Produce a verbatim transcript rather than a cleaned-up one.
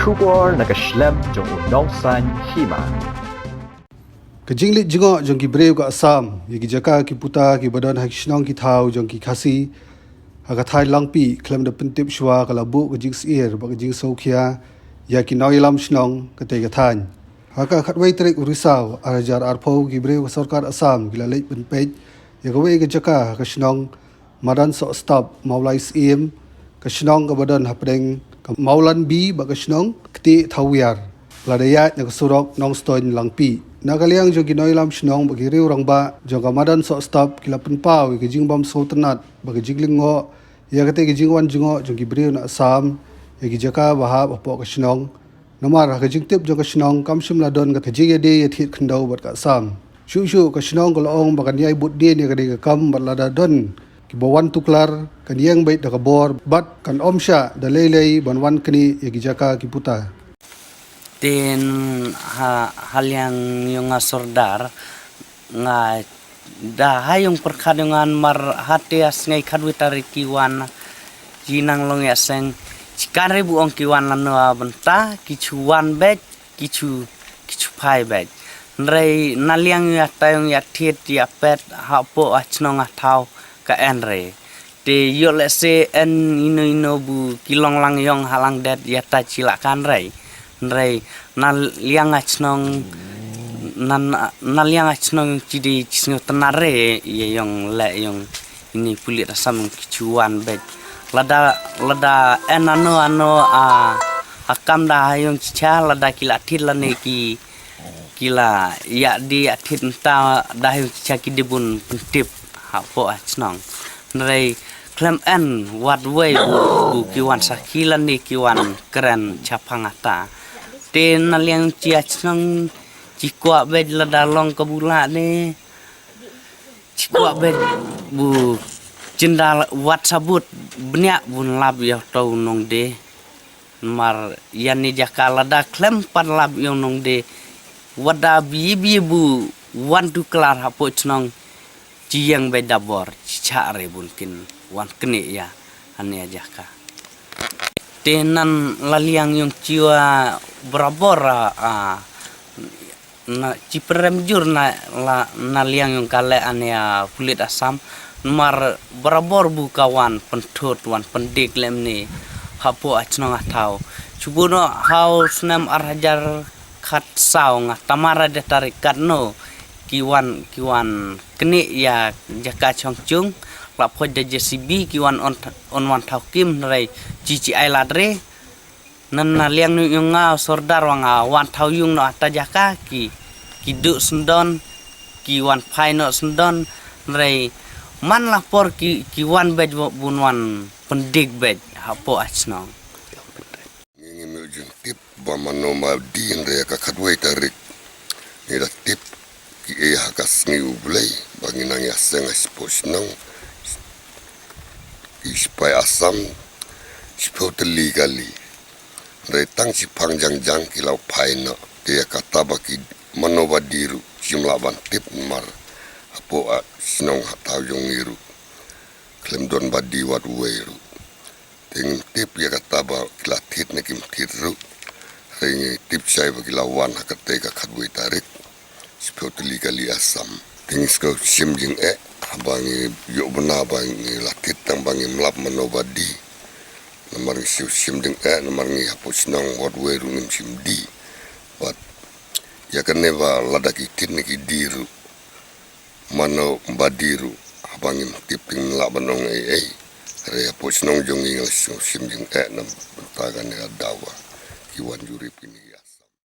Khubor na ka shlem jong u nongsan hima. Ka jingleit jngoh jong ki briew ka Assam ïa ki jaka ki puta kiba don ha ki shnong ki thaw jong ki Khasi ha ka thaiñ Langpih khlem da pyntip shuwa ka la buh ka jingsyier bad ka jingsngewkhia ïa ki nongïalam shnong katei ka thaiñ. Ha ka khatwei tarik u Risaw ar hajar arphew ki briew ka sorkar Assam ki la leit pynpeit ïa kawei ka jaka ha ka shnong Madan Sohstop Mawlai Syiem, ka shnong kaba don hapdeng ka Mawlan B bad ka shnong Ktieh Thawiar, lada ïaid na ka surok Nongstoiñ Langpih. Na ka liang jong ki nongïalam shnong bad ki riew rangbah jong ka Madan Sohstop ki la pynpaw ïa ka jingbym sngewtynnat bad ka jinglyngngoh ïa katei ka jingwan jngoh jong ki briew na Assam ïa ki jaka ba hap hapoh ka shnong. Namar ha ka jingtip jong ka shnong kam shym la don ka jingïadie ïathied khyndew bad ka Assam. Shuh shuh ka shnong ka la ong ba kan ïai bud dien ïa kane ka kam bad lada don kiba wan tuklar kan ïeng beit da ka bor bad kan ym shah da lei lei ban wan knieh ïa ki jaka ki puta. Te ha, ha liang yong nga sordar, nga da ha yong pyrkhat yong nga namar ha te ha sngi khatwei tarik ki wan, ki nang long ïa seng, ki kan re bu ong ki wan lano ha bynta, ki chu wan beit, ki chu, ki chu phai beit. Hynrei na liang ïa ta yong ïathied ïapeit hapoh ha chnong ha thaw ka en re. Te ïoh lehse en ino ino bu ki long lang yong ha lang det ïa ta chi lah kan rei. Hynrei na liang ha chnong, na, na liang ha chnong chi dei chi sngewtynnat re ïa yong leh yong ini pulit Assam ki chu wan beit. Lada, lada en ano ano a, a kam da ha yong chi cha lada ki la thied lane ki ki la ïa dei ïa thied mynta da ha yong chi cha ki dei bun pyntip hapoh ha chnong. Hynrei khlem en wat wei bu, bu ki wan sakhi lane ki wan kren chaphang ha ta. Te na liang chi ha chnong chi kwah beit lada long ka bu lah ne chi kwah beit bu chynda wat sabut bniah bun lap ïa to nong de. Namar ïa ne jaka lada khlem pat lap ïong nong de wat da bi bi bu wan tuklar hapoh chnong chi ïeng beit da bor chi chah re bun kin wan knieh ïa ha ne jaka. Te nan la liang yong chi wa barabor a, a na chi pynrem jur na la na liang yong ka leh ane a pulit Assam. Namar barabor bu ka wan pynthut wan pyndik lem ne hapoh ha chnong ha thaw. Chubu no ha u snem ar hajar khatsaw nga tamar ha de tarik katno ki wan, ki wan knieh ïa jaka chong chung la phoit da J C B ki wan on, on wan thaw kim hynrei chi chi ai lad re. Nan na liang nu yong nga sordar wa nga wan thaw yung no ha ta jaka ki, ki duh syndon, ki wan phai no syndon, hynrei man la por ki, ki wan beit bun wan pyndik beit hapoh ha chnong. Ngi ngim ïoh jingtip ba mano ma dien re ka khatwei tarik. Ngi da tip ki ei ha ka sngi U Blei ba ngi nang ïa seng ha shiphew shnong. Ki shipai Assam shiphew tylli kali. Re tang shiphang jangjang ki la phai noh te ïa kata ba ki mano ba dien ruh shim lah ban tip namar hapoh ha shnong ha thaw jong ngi ruh khlem don ba dien wat wei ruh. Te ngim tip ïa kata ba ki la thied ne kim thied ruh. Hynrei ngi tip shai ba ki la wan ha katei ka khatwei tarik. Shiphew tylli kali Assam. Te ngi shu shim jingeh haba ngi ïoh bna ba ngi la thied tang ba ngim lap mano ba dien. Namar ngi shu shim jingeh namar ngi hapoh shnong wat wei ruh ngim shim dien. Bad ïa kane ba lada ki thied ne ki dien ruh mano ba dien ruh haba ngim tip te ngim lah ban ong ei ei. Hynrei hapoh shnong jong ngi ngi la shu shim jingeh na bynta kane ka daw ba ki wan jurip kine ki